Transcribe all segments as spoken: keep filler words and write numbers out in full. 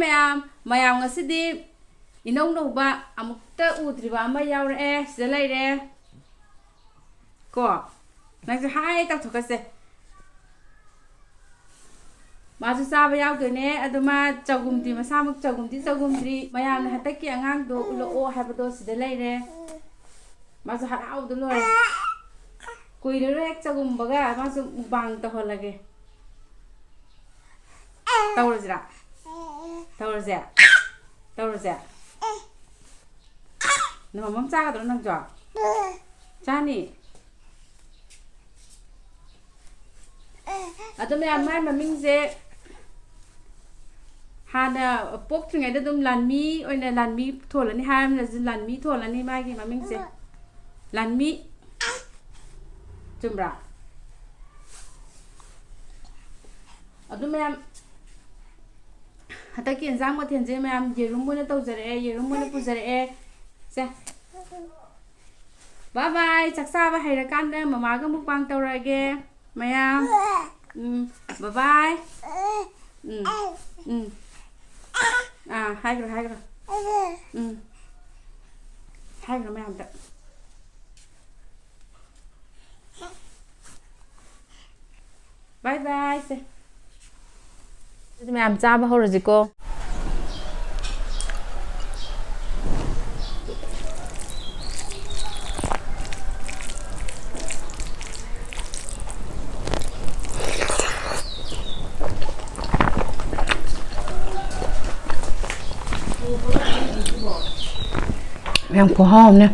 ꯃꯌꯥꯝ, ꯃꯌꯥꯝ ꯉꯁꯤꯗꯤ ꯏꯅꯧ ꯅꯧꯕ ꯑꯃꯨꯛꯇ ꯎꯗ꯭ꯔꯤꯕ ꯑꯃ ꯌꯥꯎꯔꯛꯑꯦ꯫ ꯁꯤꯗ ꯂꯩꯔꯦ꯫ ꯀꯣ, ꯅꯪꯁꯨ ꯍꯥꯏ ꯇꯧꯊꯣꯛꯀꯁꯦ꯫ ꯃꯥꯁꯨ ꯆꯥꯕ ꯌꯥꯎꯗꯣꯏꯅꯦ꯫ ꯑꯗꯣ ꯃꯥ ꯆꯒꯨꯝꯗꯤ, ꯃꯁꯥꯃꯛ ꯆꯒꯨꯝꯗꯤ ꯆꯒꯨꯝꯗ꯭ꯔꯤ꯫ ꯃꯌꯥꯝꯅ ꯍꯟꯗꯛꯀꯤ ꯑꯉꯥꯡꯗꯣ ꯎꯠꯂꯛꯑꯣ ꯍꯥꯏꯕꯗꯣ ꯁꯤꯗ ꯂꯩꯔꯦ꯫ ꯃꯥꯁꯨ ꯍꯔꯥꯎꯕꯗ ꯂꯣꯏꯔꯦ꯫ ꯀꯨꯏꯔꯔꯣꯏ ꯍꯦꯛ ꯆꯒꯨꯝꯕꯒ ꯃꯥꯁꯨ ꯃꯨꯛꯕꯥꯡ ꯇꯧꯍꯜꯂꯒꯦ꯫ ꯇꯧꯔꯁꯤꯔꯥ? ꯇꯧꯔꯁꯦ? ꯇꯧꯔꯁꯦ? ꯅꯃꯝ ꯆꯥꯒꯗ꯭ꯔꯣ ꯅꯪꯁꯨ? ꯆꯥꯅꯤ꯫ ꯑꯗꯣ ꯃꯌꯥꯝ, ꯃꯥꯏ ꯃꯃꯤꯡꯁꯦ ꯍꯥꯟꯅ ꯄꯣꯛꯇ꯭ꯔꯤꯉꯩꯗ ꯑꯗꯨꯝ ꯂꯥꯟꯃꯤ ꯑꯣꯏꯅ, ꯂꯥꯟꯃꯤ ꯊꯣꯜꯂꯅꯤ ꯍꯥꯏꯔꯕꯅꯤꯅ, ꯂꯥꯟꯃꯤ ꯊꯣꯜꯂꯅꯤ ꯃꯥꯒꯤ ꯃꯃꯤꯡꯁꯦ꯫ ꯂꯥꯟꯃꯤ꯫ ꯆꯨꯝꯕ꯭ꯔꯥ? ꯑꯗꯨ ꯃꯌꯥꯝ, ꯍꯟꯗꯛꯀꯤ ꯏꯟꯖꯥꯡ ꯃꯊꯦꯜꯁꯦ ꯃꯌꯥꯝ ꯌꯦꯔꯨꯝ ꯑꯣꯏꯅ ꯇꯧꯖꯔꯛꯑꯦ, ꯌꯦꯔꯨꯝ ꯑꯣꯏꯅ ꯄꯨꯖꯔꯛꯑꯦ꯫ ꯁꯦ꯫ ꯕꯥꯏ ꯕꯥꯏ꯫ ꯆꯥꯛ ꯆꯥꯕ ꯍꯩꯔꯀꯥꯟꯗ ꯃꯃꯥꯒ ꯃꯨꯛꯕꯥꯡ ꯇꯧꯔꯛꯑꯒꯦ꯫ ꯃꯌꯥꯝ꯫ ꯎꯝ꯫ ꯕꯥꯏ ꯕꯥꯏ꯫ ꯎꯝ꯫ ꯎꯝ꯫ ꯑꯥ, ꯍꯥꯏꯈ꯭ꯔꯣ, ꯍꯥꯏꯈ꯭ꯔꯣ꯫ ꯎꯝ꯫ ꯍꯥꯏꯈ꯭ꯔꯣ ꯃꯌꯥꯝꯗ꯫ ꯕꯥꯏ ꯕꯥꯏ ꯁꯦ꯫ ꯑꯗꯨꯗꯤ ꯃꯌꯥꯝ ꯆꯥꯕ ꯍꯧꯔꯁꯤꯀꯣ꯫ ꯌꯥꯝ ꯈꯨꯍꯥꯎ ꯑꯃꯅꯦ꯫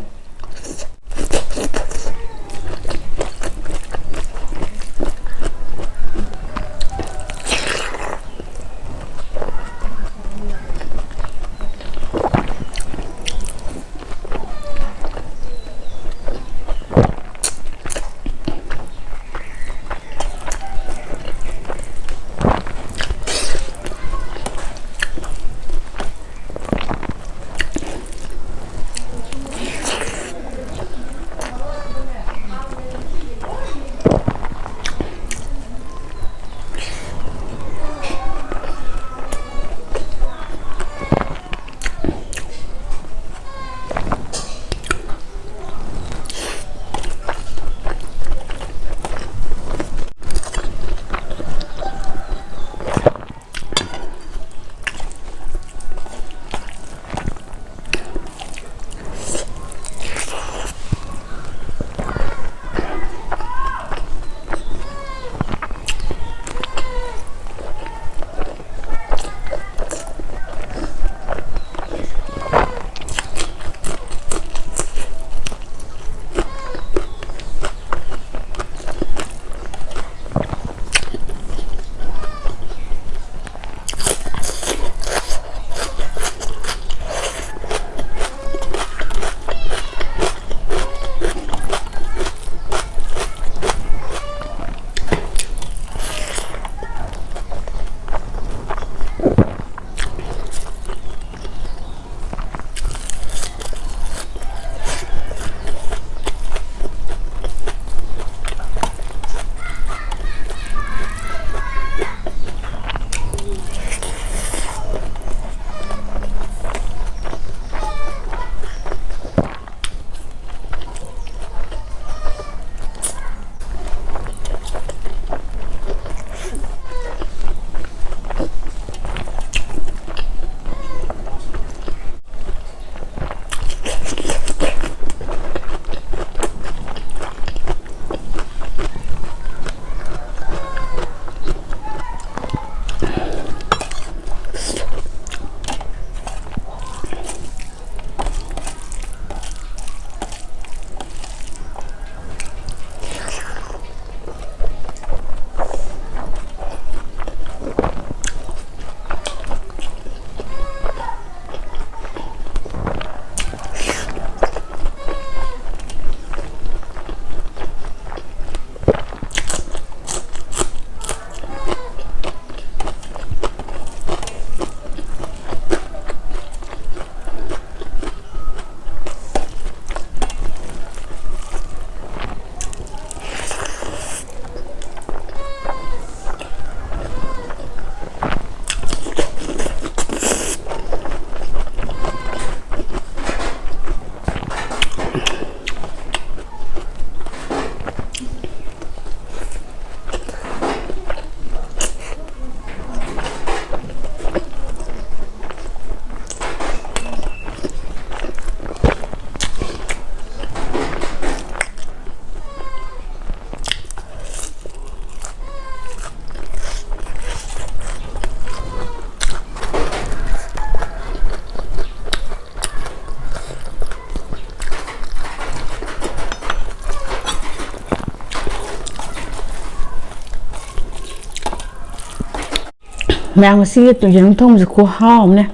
ꯃꯌꯥꯝ, ꯉꯁꯤꯒꯤ ꯌꯦꯔꯨꯝ ꯊꯣꯡꯕꯁꯦ ꯈꯨꯍꯥꯎ ꯑꯃꯅꯦ꯫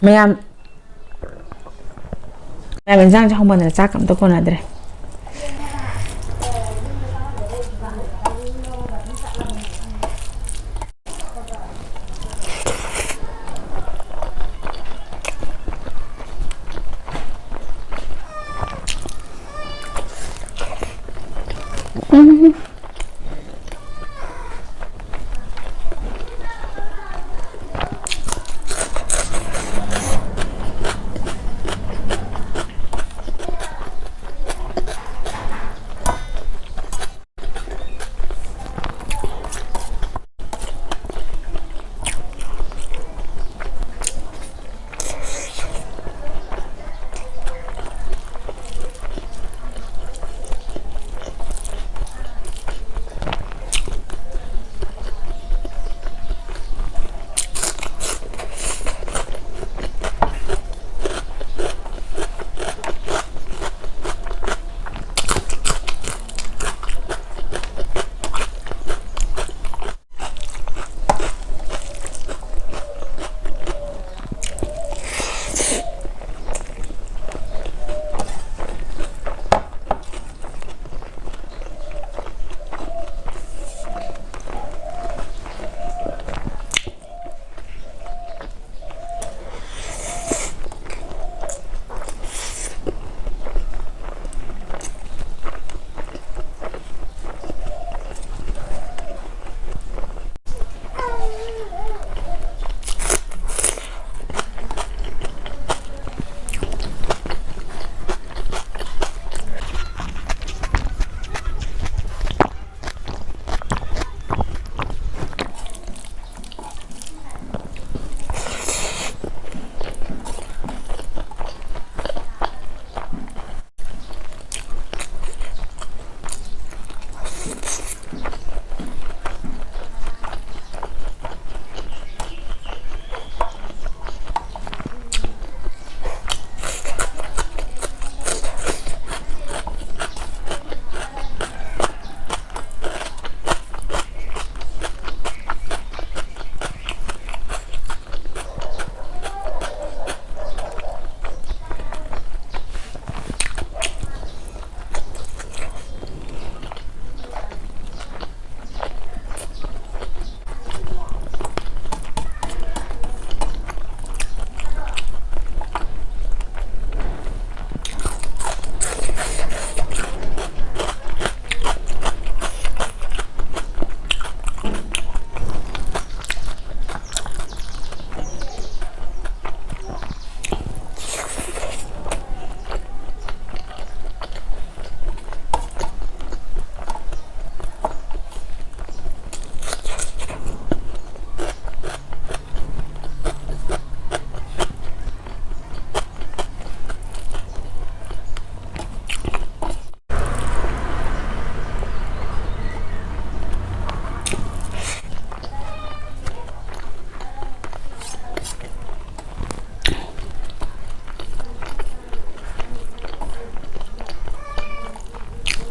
ꯃꯌꯥꯝ, ꯃꯌꯥꯝ ꯏꯟꯁꯥꯡꯁꯦ ꯍꯧꯃꯟꯗꯅ ꯆꯥꯛ ꯑꯝꯇ ꯀꯣꯟꯅꯗ꯭ꯔꯦ꯫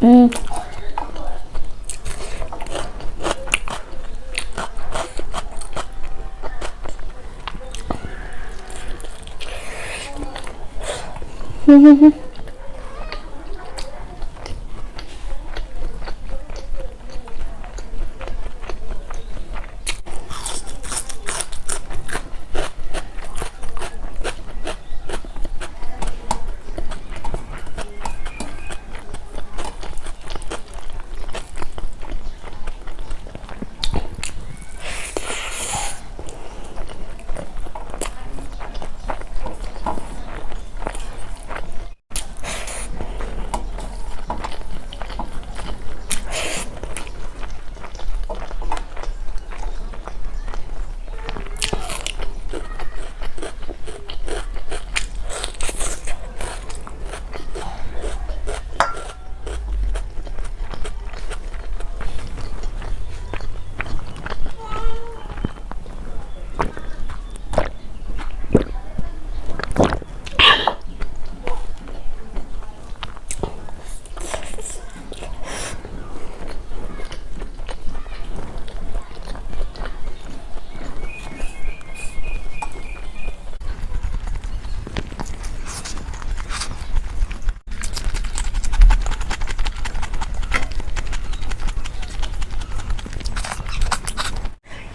ꯎꯝ꯫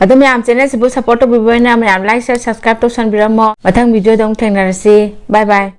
ꯑꯗꯨ ꯃꯌꯥꯝ, channel ꯁꯤꯕꯨ support ꯇꯧꯕꯤꯕ ꯑꯣꯏꯅ ꯃꯌꯥꯝ like, share, subscribe ꯇꯧꯁꯟꯕꯤꯔꯝꯃꯣ꯫ ꯃꯊꯪ video ꯗ ꯑꯃꯨꯛ ꯊꯦꯡꯅꯔꯁꯤ꯫ Bye bye꯫